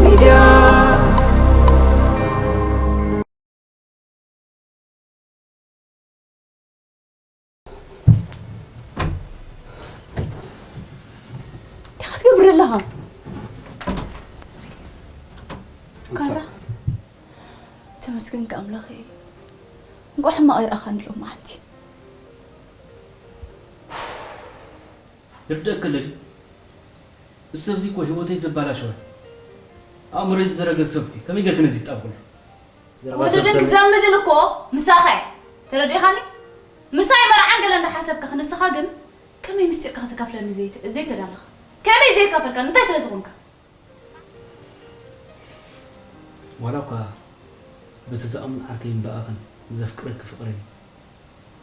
ሚድያ እንታይ ክትገብር ኣለኻ? ካራ፣ ተመስገንካ ኣምላኸይ። እንቋዕ ሕማቕ ኣይረኣኻኒ ሎማዓንቲ። ይርደእካ ኣለዲ። እዚ ሰብዚ እኮ ህይወተይ ዘባላሸወ፣ ኣእምሮይ ዝዘረገ ሰብ እዩ። ከመይ ጌርክ ነዚ ትጣብቅሉ? ዘረባ ወደደን ሰብሰብ ክዘምትን እኮ ምሳኻ እየ። ተረዲኻኒ? ምሳይ መርዓን ገለ እንዳሓሰብካ፣ ንስኻ ግን ከመይ ምስጢርካ ከተካፍለኒ ዘይተ-፣ ዘይተዳለኻ? ከመይ ዘይካፈልካ? እንታይ ስለ ዝኾንካ? ዋላ እኳ በቲ ዝኣምን ዓርከይን ብኣኽን ብዘፍቅረኪ ፍቕረይ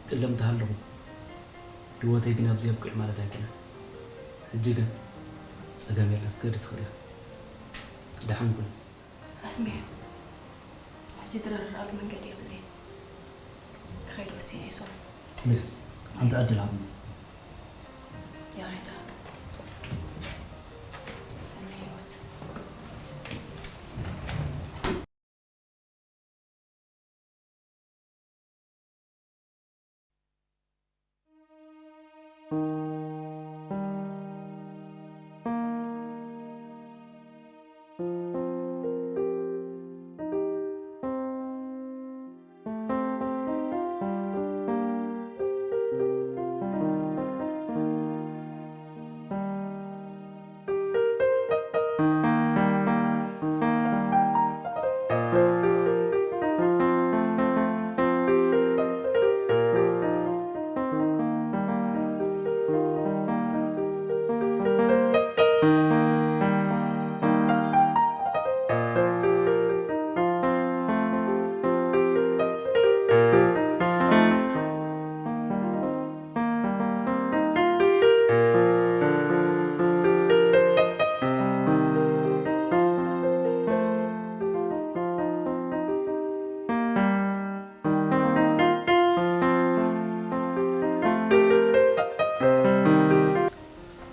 ጥለምቲ ሃለኹ፣ ህይወተይ ግን ኣብዚ ኣብቂዑ ማለት ኣይኮነን። ሕጂ ግን ጸገም የለን፣ ክትከዲ ትኽእሊ ኢኻ። ደሓን ኩኒ። ኣስሜ፣ ሕጂ ትረዳድኣሉ መንገዲ የብለይን። ክኸይድ ወሲነ እየ ሶል። ሚስ፣ ሓንቲ ዕድል ሃብኒ። ያሬታ፣ ሰናይ ህይወት።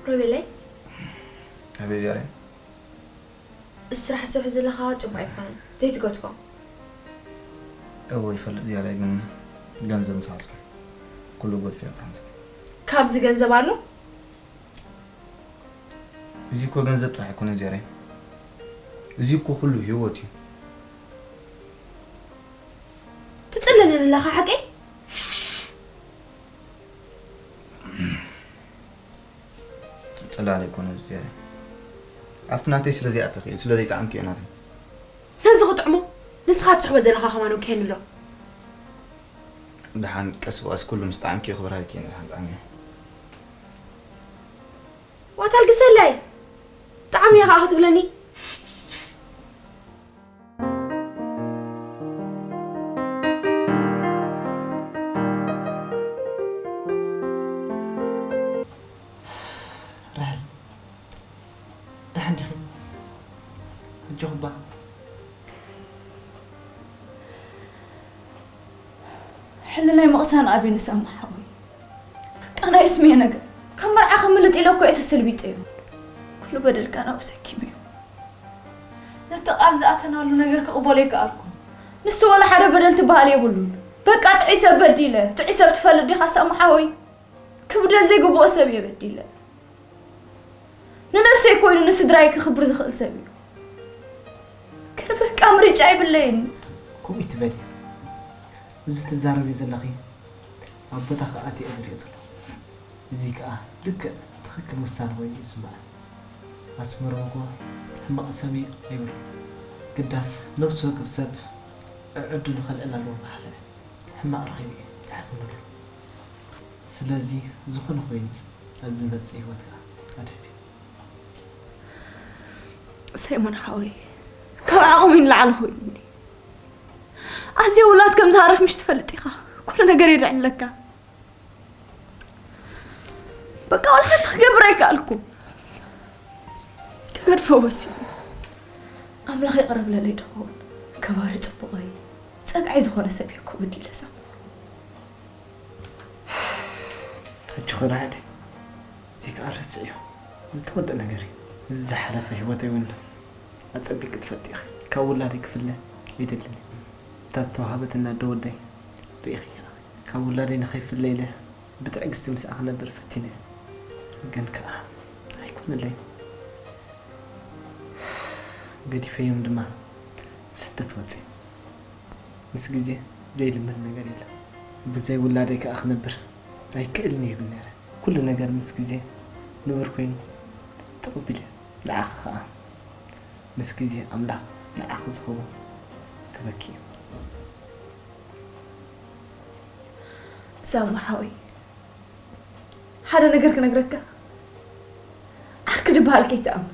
ሮቤለይ፣ ኣቤት ያሬ። እዚ ስራሕ ትሰርሖ ዘለኻ ጽቡቕ ኣይኮነን፣ ዘይትገድፎ። እወ ይፈልጥ ያሬ፣ ግን ገንዘብ ምስ ሓዝኩ ኩሉ ገድፎ እየ ብሓንሳብ። ካብዚ ገንዘብ ኣሎ? እዚ እኮ ገንዘብ ጥራሕ ኣይኮነን ያሬ፣ እዚ እኮ ኩሉ ህይወት እዩ። ትጽለለኒ ኣለኻ ሓቀይ? ጽላል ኣይኮነን እዚ ያሬ፣ ኣብቲ ናተይ ስለ ዘይኣተኺ እዩ፣ ስለ ዘይጠዓምኪ እዩ ናተይ። ነዚ ክጥዕሞ ንስኻ ትስሕቦ ዘለኻ ከማን ወኪየኒ ኣሎ። ደሓን ቀስ ብቐስ ኩሉ ምስ ጠዓምኪ ክብርሃልኪ እየ፣ ደሓን ጠዓምዮ። ዋታ ኣልግሰለይ፣ ጠዓምዮ ኸኣ ክትብለኒ? ራሄል፣ ደሓን ዲኺ? ኣጆኺ እባ። ሕልናይ ምቕሳን ኣብዩ ንሰማ ሓወይ። በቃ ናይ ስሜ ነገር ካብ መርዓ ከምልጥ ኢለ እኮ እየ ተሰልቢጠዮ። ኩሉ በደልካ ናብኡ ሰኪመዮ። ነቲ ቃል ዝኣተናሉ ነገር ክቕበሎ ኣይከኣልኩን። ንሱ ወላ ሓደ በደል ትበሃል የብሉን። በቃ ጥዑይ ሰብ በዲለ። ጥዑይ ሰብ ትፈልጥ ዲኻ ሰማ ሓወይ? ክብደል ዘይግብኦ ሰብ እየ በዲለ። ንነፍሰይ ኮይኑ ንስድራይ ክኽብር ዝኽእል ሰብ እዩ። ግን በቃ ምርጫ የብለይን። ከምኡ ይትበሊ። እዚ ትዛረብዮ ዘለኺ ኣብ ቦታኺ ኣትየ እየ ዝሪኦ ዘለኹ። እዚ ከኣ ልክዕ ትኽክል ውሳነ ኮይኑ ይስምዓኒ። ኣስመሮም እኮ ሕማቕ ሰብ እዩ ኣይብሉን። ግዳስ ነፍሲ ወከፍ ሰብ ዕዕድሉ ከልዕል ኣለዎ በሃላይ። ሕማቕ ረኺቡ እዩ ይሓዝነሉ። ስለዚ ዝኾነ ኮይኑ ኣብዚ ዝመጽእ ህይወትካ ኣድሕን። ሰይሞን ሓወይ፣ ካብ ዓቕሚ ንላዕሊ ኮይኑኒ። ኣዝየ ውላድ ከም ዝሃርፍ ምሽ ትፈልጥ ኢኻ። ኩሉ ነገር የድዕለካ። በቃ ወላ ሓንቲ ክገብር ኣይከኣልኩ። ክገድፎ ወሲኑ። ኣምላኽ ይቕረ ብለለይ ድኸውን። ከባሪ ጽቡቐይ፣ ጸግዓይ ዝኾነ ሰብ እዩ እኮ በዲለ ሰማ። ሕጂ ኸ ራሄል፣ እዚ ከኣ ረስዕዮ። ዝተወድአ ነገር እዩ። ዝሓለፈ ህይወተይ እውን ኣጸቢቂ ትፈልጢ ኢኺ። ካብ ውላደይ ክፍለ ኣይደልን። እታ ዝተዋህበትና ኣደ ወደይ ርኢኺ ኢኺ። ካብ ውላደይ ንኸይፍለ ኢለ ብትዕግስቲ ምስኣ ክነብር ፈቲነ። ግን ከኣ ኣይኮነለይን። ገዲፈዮም ድማ ስደት ወጺእ። ምስ ግዜ ዘይልመድ ነገር የለን። ብዘይ ውላደይ ከኣ ክነብር ኣይክእልን እየ ይብል ነይረ። ኩሉ ነገር ምስ ግዜ ንቡር ኮይኑ ተቐቢለ። ንዓኺ ከኣ ምስ ግዜ ኣምላኽ ንዓኺ ዝኸውን ክበኪ እዩ። ሳሙ ሓወይ፣ ሓደ ነገር ክነግረካ። ዓርኪ ዝበሃል ከይትኣምን።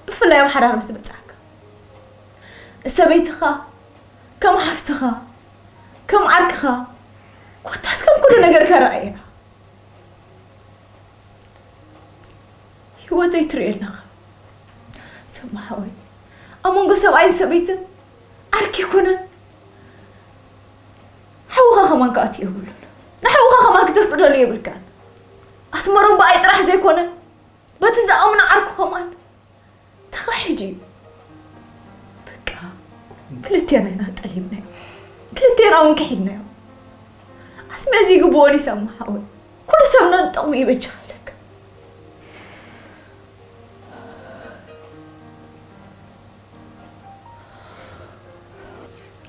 ብፍላይ ኣብ ሓዳር ምስ በጻሕካ፣ ንሰበይትኻ ከም ሓፍትኻ፣ ከም ዓርክኻ፣ ኮታስ ከም ኩሉ ነገርካ ረኣያ። ህይወተይ ትርኢ ኣለኻ ሳሙ ሓወይ። ኣብ መንጎ ሰብኣይን ሰበይትን ዓርኪ ኣይኮነን። ሓውኻ ከማን ክኣቱ የብሉን። ንሓውኻ ከማን ክተፍቅደሉ የብልካን። ኣስመሮም ብኣይ ጥራሕ ዘይኮነ፣ በቲ ዝኣምኖ ዓርኩ ከማን ተኻሒዱ እዩ። በቃ ክልቴና ኢና ጠሊምናዮ። ክልቴና እውን ክሒድናዮ። ኣስመዚ ይግብኦን ይሰምሓ እውን። ኩሉ ሰብ ነንጠቕሙ ይበጅኻ ኣለካ።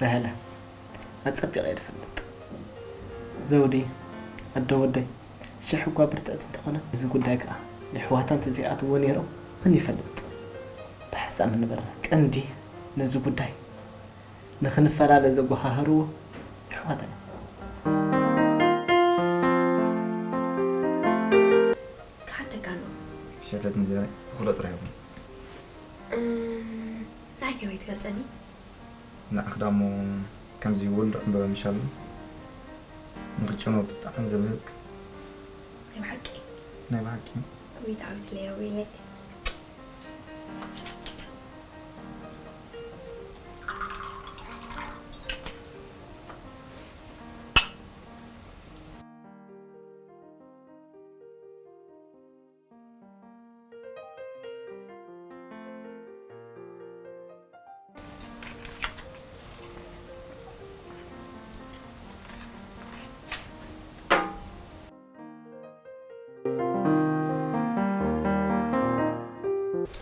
ራሄላ ኣጸቢቐ እየ ዝፈልጥ። ዘውዲ ኣደ ወደይ ሽሕ እኳ ብርትዕቲ እንተኾነ፣ እዚ ጉዳይ ከኣ የሕዋታ እንተዘይኣትዎ ነይሮም መን ይፈልጥ? ብሓሳብ ምንባርና ቀንዲ ነዚ ጉዳይ ንኽንፈላለ ዘጓሃህርዎ የሕዋታ እዮም። ክሓተካ ኣሎ። ሸተት እንጀራ ይኹሎ ጥራሕ ይኹን ንዓይ ከመይ ትገልጸኒ? ንኣኽ ዳሞ ከምዚ ውልዶ ዕምበባ ምሻሉ ንክጨኖ ብጣዕሚ ዘብህግ ናይ ብሓቂ ናይ ብሓቂ ብጣዕሚ ትለየው ኢለ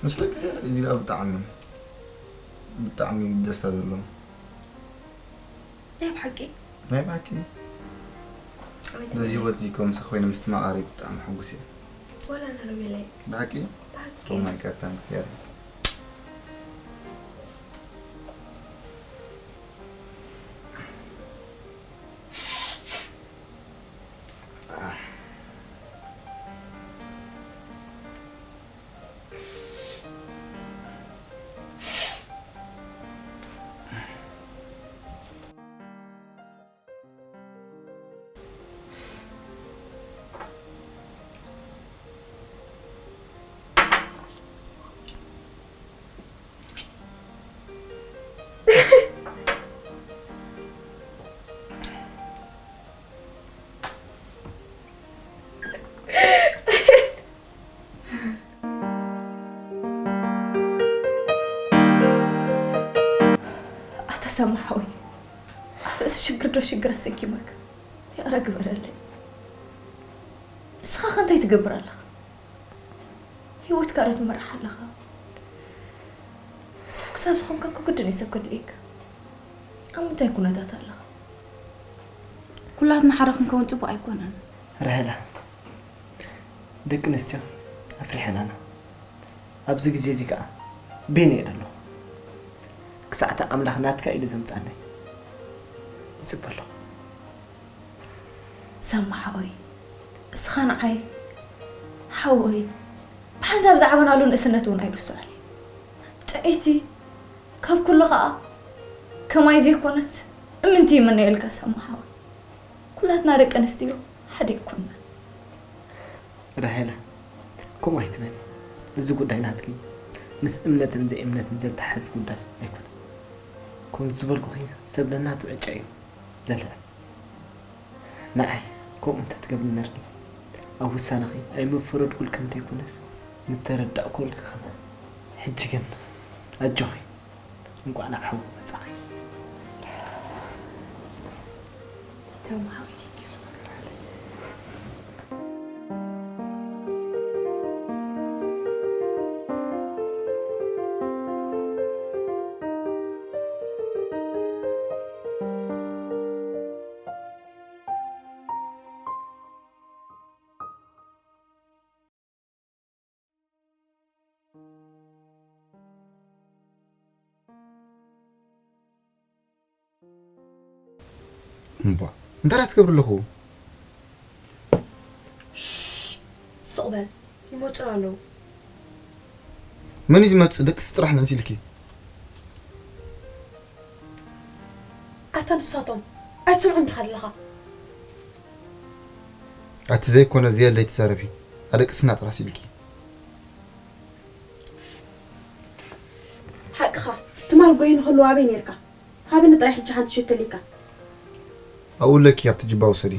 ምስ ደቂ እዚ ብጣዕሚ ብጣዕሚ ደስታ ዘለዎ ናይ ብሓቂ ናይ ብሓቂ ነዚ ህይወት እዚ ከም ምሳኺ ኮይነ ምስትማቓረይ ብጣዕሚ ሕጉስ እየ ወላ ነረቢለይ ብሓቂ ብሓቂ Oh my god, thanks, yeah. ኣታ ሳሙ ሓወይ፣ ኣብ ርእሲ ሽግር ዶ ሽግር ኣሰኪመካ? ይቕረ ግበረለይ። ንስኻ ከ እንታይ ትገብር ኣለኻ? ህይወትካ ዶ ትመርሕ ኣለኻ? ሰብ ክሳብ ዝኾንካ እኮ ግድን እዩ ሰብ ከድልየካ። ኣብ ምንታይ ኩነታት ኣለኻ? ኩላትና ሓደ ክንከውን ጽቡቕ ኣይኮነን። ራሄላ፣ ደቂ ኣንስትዮ ኣፍሪሐናና። ኣብዚ ግዜ እዚ ከኣ በይነ እየ ዘለኹ። ክሳዕቲ ኣምላኽ ናትካ ኢሉ ዘምጻኒ ይጽበ ኣለኹ። ሳማ ሓወይ፣ እስኻ ንዓይ ሓወይ ብሓንሳብ ዝዓበናሉ ንእስነት እውን ኣይርስዖን እየ። ጥዕይቲ ካብ ኩሉ ኸኣ ከማይ ዘይኮነት እምንቲ ይምነየልካ ሳማ ሓወይ። ኩላትና ደቂ ኣንስትዮ ሓደ ኣይኮንና። ራሄላ፣ ከምኡ ኣይትበሊ። እዚ ጉዳይ ናትኪ ምስ እምነትን ዘይእምነትን ዘተሓዝ ጉዳይ ኣይኮነን። ከም ዝበልኩኺ ሰብ ነናቱ ዕጫ እዩ ዘልዕል። ንዓይ ከምኡ እንተትገብሪ ነርኪ ኣብ ውሳነኺ ኣይምፈረድኩልክን እንተይኮነስ ምተረዳእኩ ልክኽን። ሕጂ ግን ኣጆኺ፣ እንቋዕ ናብ ሓዊ መጻኺ። እምቧ፣ እንታይ ደኣ ትገብሪ ኣለኹ? ስቕ በል፣ ይመጹና ኣለዉ። መን እዩ ዝመጽእ? ደቅስ ጥራሕ ነን ኢልኪ። ኣታ ንሳቶም ኣይትሰምዖም ዲኻ ኣለኻ? ኣቲ ዘይኮነ ዘየለ ኣይትዛረቢ። ኣደቅስና ጥራሕ ኢልኪ። ሓቅኻ፣ ትማል ጎይኑ ከለዉ ኣበይ ኔርካ? ሃብኒ ጥራይ ሕጂ ሓንቲ ሽቶ ልካ። ኣብኡ ኣለኪ፣ ኣብቲ ጅባ ውሰዲ።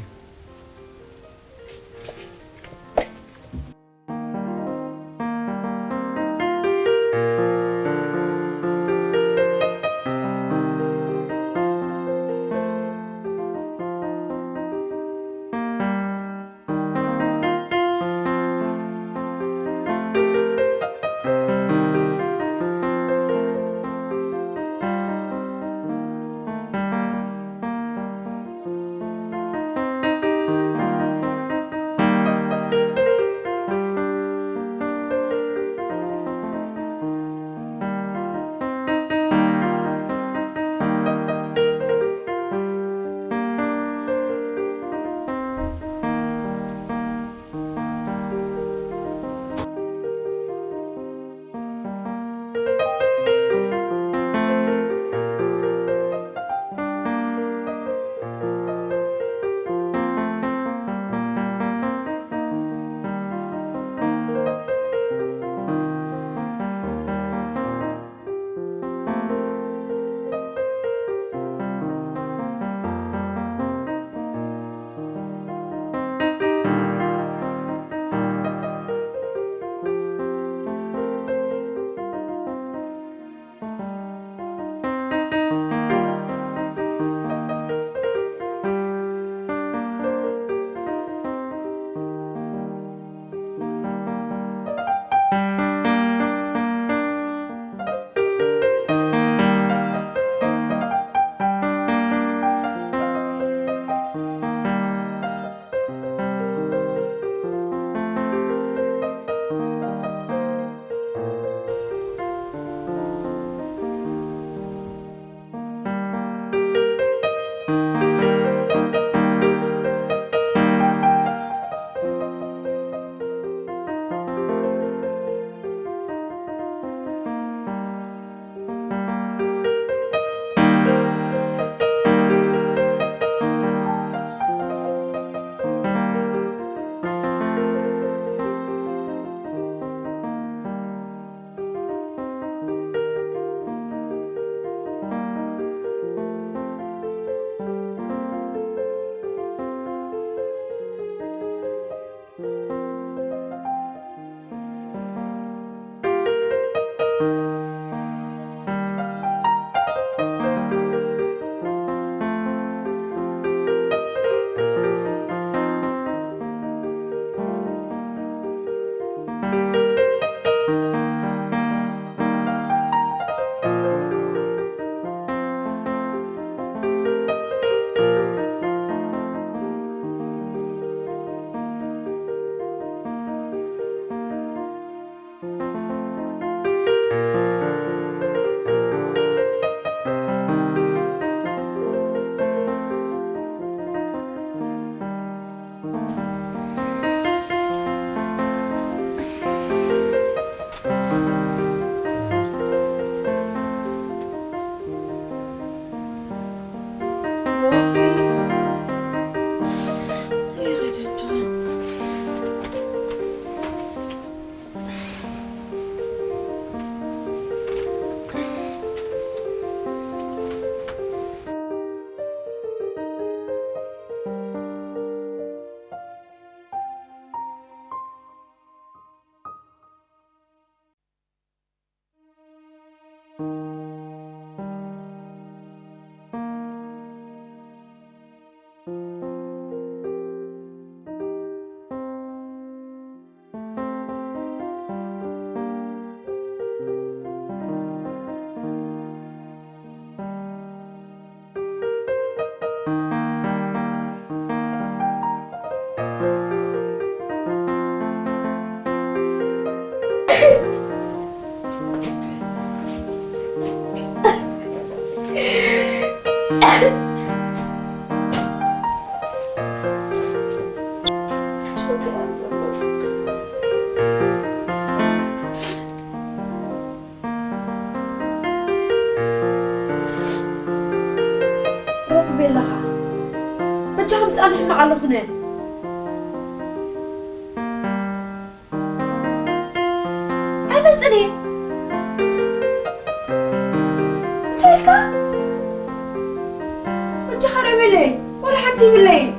ረቢ ቤላኻ። በጃኻ ምጻእ ንሕማቕ ኣለኹነ። ኣይመጽእን እየ። እንታይ ኢልካ? በጃኻ ረቢ ኢለይ። ወላ ሓንቲ ይብለይን።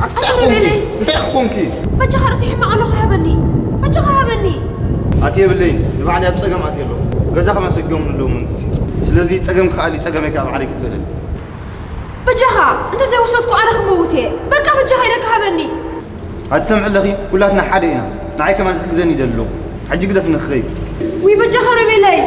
ኣቲ እንታይ ኮንኪ? እንታይ ኮንኪ? በጃኻ ርእሲ ሕማቕ ኣለኹ፣ ሃበኒ። በጃኻ ሃበኒ። ኣቲ የብለይን፣ ንባዕለይ ኣብ ጸገም ኣትየ ኣለኹ። ገዛ ከማን ሰጊኦም ኣለዉ መንግስቲ። ስለዚ ጸገም ክኣሊ ጸገመይ ከኣ ባዕለይ ክኽእለኒ። በጃኻ፣ እንተዘይወሰድኩ ኣነ ክመውት እየ። በቃ በጃኻ ኢለካ ሃበኒ። ኣቲ ትሰምዒ ኣለኺ፣ ኩላትና ሓደ ኢና። ንዓይ ከማን ዝሕግዘኒ ይደሊ ኣለኹ። ሕጂ ግደፍኒ ክኸይድ። ውይ በጃኻ ሮቤለይ።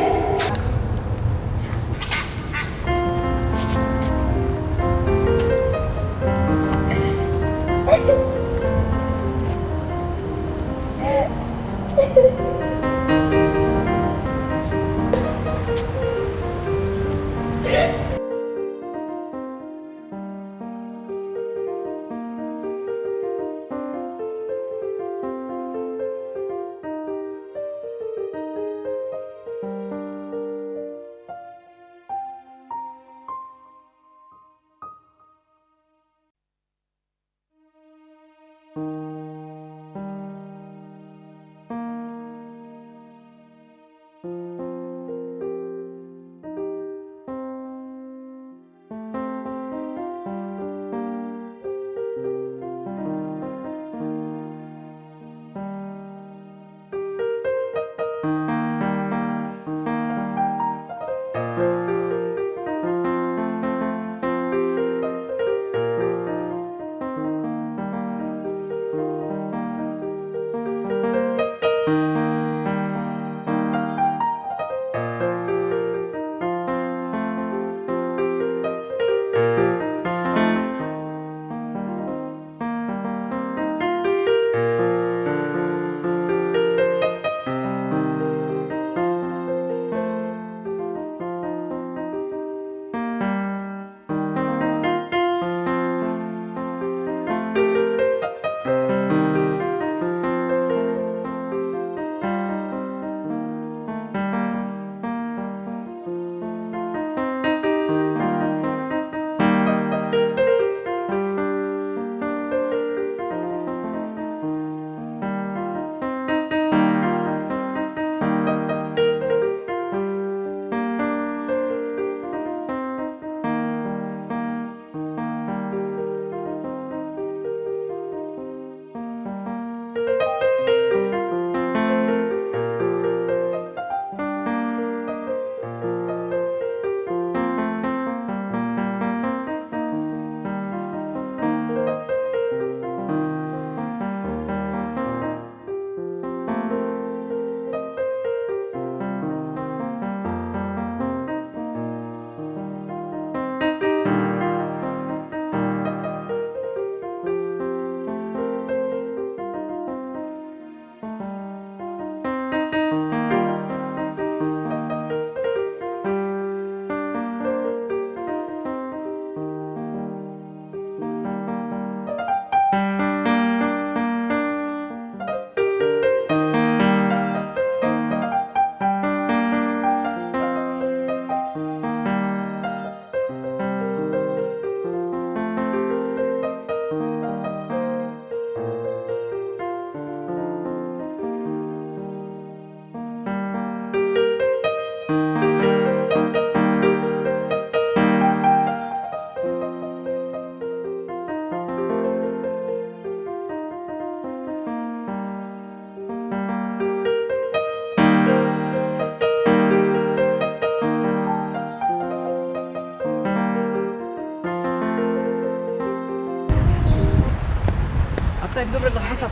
እንታይ ትገብር ኣለኻ ሓንሳብ?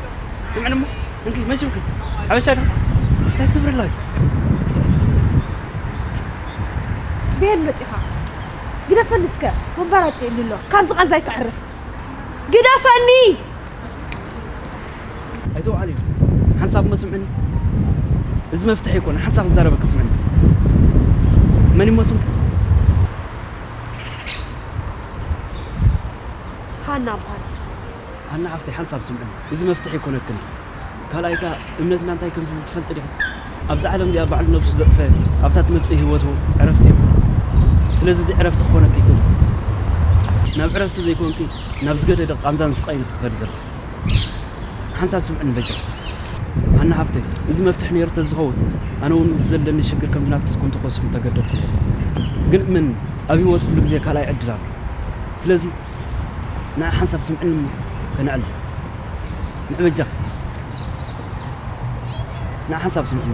ስምዕኒ እሞ። እንኪ፣ መን ሽምኪ? ሓበሻ ዶ? እንታይ ትገብር ኣለኻ? ብየን መጺኻ? ግደፈኒ እስከ፣ መባራጽ የሉ ኣሎ። ካብዚ ቃንዛይ ከዕርፍ። ግደፈኒ! ኣይተውዓል እዩ። ሓንሳብ እሞ ስምዕኒ። እዚ መፍትሒ ኣይኮነ። ሓንሳብ ክዛረበክ ስምዕኒ። መን እሞ ስምኪ? ሃና እበሃል። ሃና ሓፍተይ፣ ሓንሳብ ስምዕኒ፣ እዚ መፍትሒ ኣይኮነክን። ካልኣይ ከኣ እምነትና እንታይ ከም ዝብል ትፈልጢ ዲኺ? ኣብዛ ዓለም እዚኣ ባዕሉ ነብሱ ዘጥፈ ኣብታ ትመጽእ ህይወቱ ዕረፍቲ የብሉን። ስለዚ እዚ ዕረፍቲ ክኾነኪ ይክእል። ናብ ዕረፍቲ ዘይኮንኪ ናብ ዝገደደ ቃንዛን ስቓይን ክትኸዲ ዘለኺ። ሓንሳብ ስምዕኒ በጃ። ሃና ሓፍተይ፣ እዚ መፍትሒ ነይሩ ተዝኸውን ኣነ እውን ምስ ዘለኒ ሽግር ከምዚ ናትክስ ኮንተ ክወስድ ምተገደድኩ ነይሩ። ግን እመን ኣብ ህይወት ኩሉ ግዜ ካልኣይ ዕድል ኣሎ። ስለዚ ንዓ ሓንሳብ ስምዕኒ እሞ ከነዕልል። ንዕ በጃኺ። ንዓ ሓንሳብ ስምዕኒ።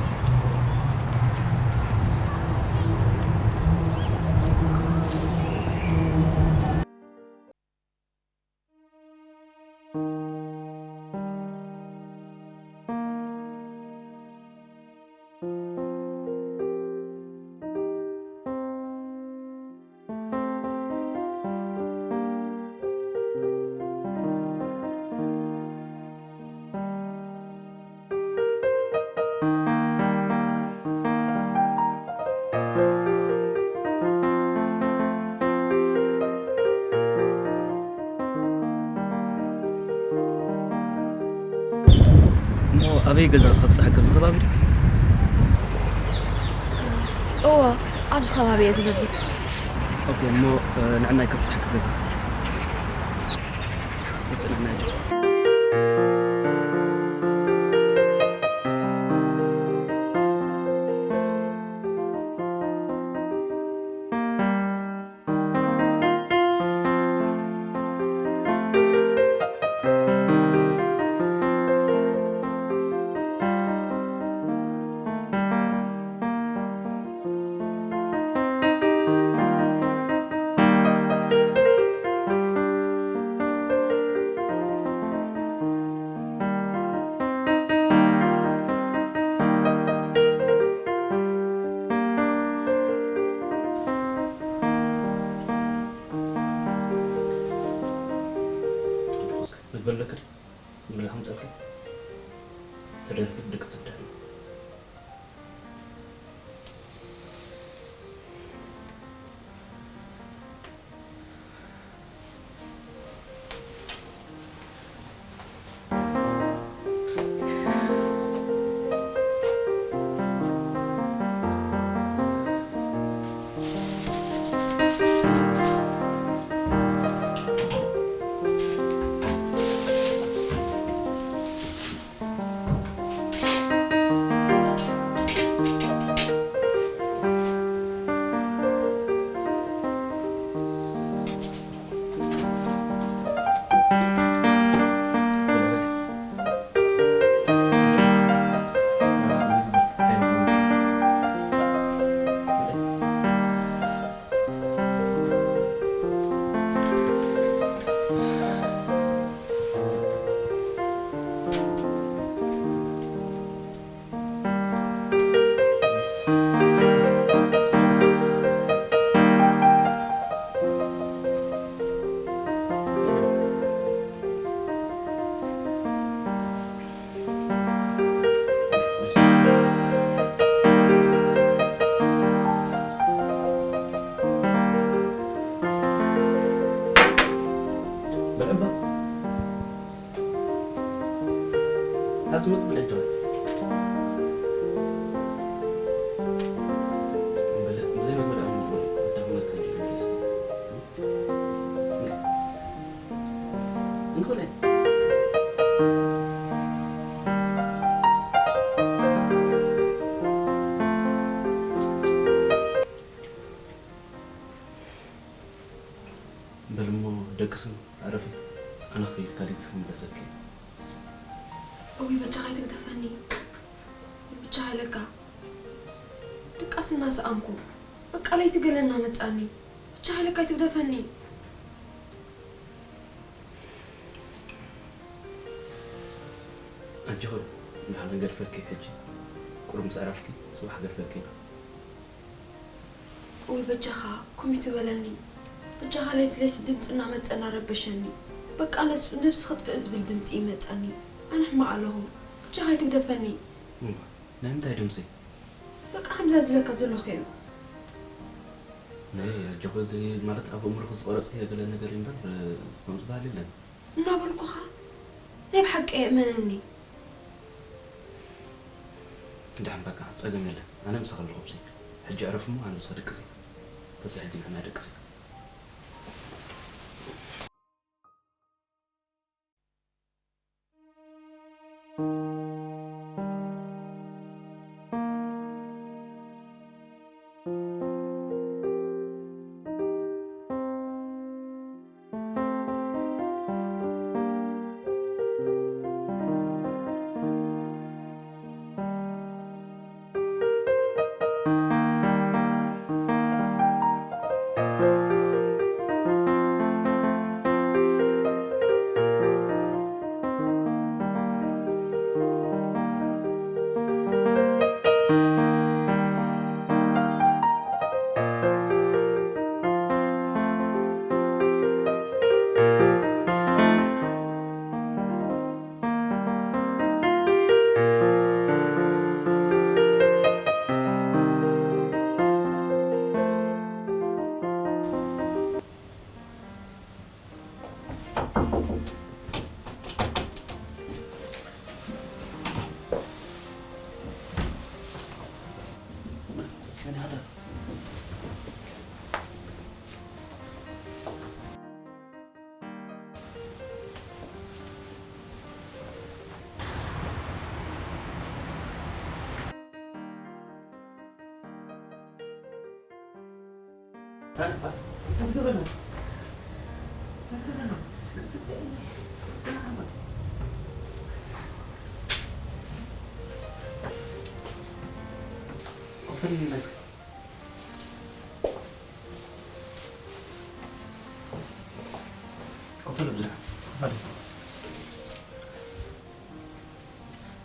እሞ ኣበይ ገዛ ከብጽሓ? ከምዚ ከባቢ ዶ? እዎ፣ ኣብዚ ከባቢ እየ ዝነብር። ኦኬ፣ እሞ፣ እ፣ ንዕናይ ከብጽሓኪ ገዛኺ። ጽንዕና ይደል። መግቢ ኣለካ ድዩ? መግቢ ከምፀልካ? ተደርኪ ብድቂ ትብዳል። መርሐባ። ሓዝመት ብዕድል። ብዘይ መግቢ ደኣ ምድሪ ወዳኹመካ እዩ ደስ። እንኮላይ። በል እሞ ደቅስን ኣረፊ፣ ኣነ ክኸይድ ካሊእ ክምለሰኪ። እውይ በጃኻ ኣይትግደፈኒ፣ ብቻ ሃለካ ድቃስና ሰኣንኩ፣ በቃ ለይቲ ገለና መጻኒ፣ ብቻ ሃለካ ኣይትግደፈኒ። ኣጆኺ፣ ንሓደ ገድፈኪ ሕጂ። ቁሩብ ምስ ኣዕረፍኪ፣ ጽባሕ ገድፈኪ። ወይ በጃኻ፣ ኮሚት በለኒ። በጃኻ፣ ለይቲ ለይቲ ድምፂ እናመፀ እናረበሸኒ። በቃ፣ ነብስ-፣ ነብሲ ክትፍእ ዝብል ድምፂ ይመፀኒ። ኣነ ሕማቕ ኣለኹ። በጃኻ፣ ኣይትግደፈኒ። እማ፣ ናይ ምንታይ ድምፂ? በቃ፣ ከምዛ ዝብለካ ዘለኹ እዩ። ናይ ኣጆኺ፣ እዚ ማለት ኣብ ኣእምሮኺ ዝቐረፅክዮ ገለ ነገር እዩ እምበር፣ ከምኡ ዝበሃል የለን። እናበልኩኻ፣ ናይ ብሓቂ እመነኒ። ደሓን በቃ፣ ጸገም የለን። ኣነ ምሳኺ ኣለኹ ኣብዚ። ሕጂ ዕረፊ እሞ ኣነ ምሳኺ ድቅሲ። ተሲ ሕጂ ንሕና ድቅሲ።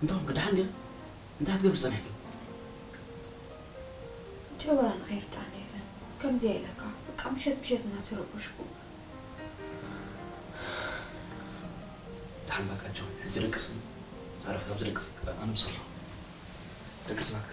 እንታይ ኾንክ? ደሓን ዲኻ? እንታይ ክትገብር ጸኒሕኪ? እንታይ ወላ ንዓይ ይርድኣኒ የለን። ከምዚ ኢለካ፣ በቃ ምሸት ምሸት እናተረበሽኩ። ደሓን በቃ ጆን፣ ሕጂ ደቅስ። ኣረፍ ኣብዚ ደቅስ። ኣነ ምስ ኣለኹ። ደቅስ በቃ።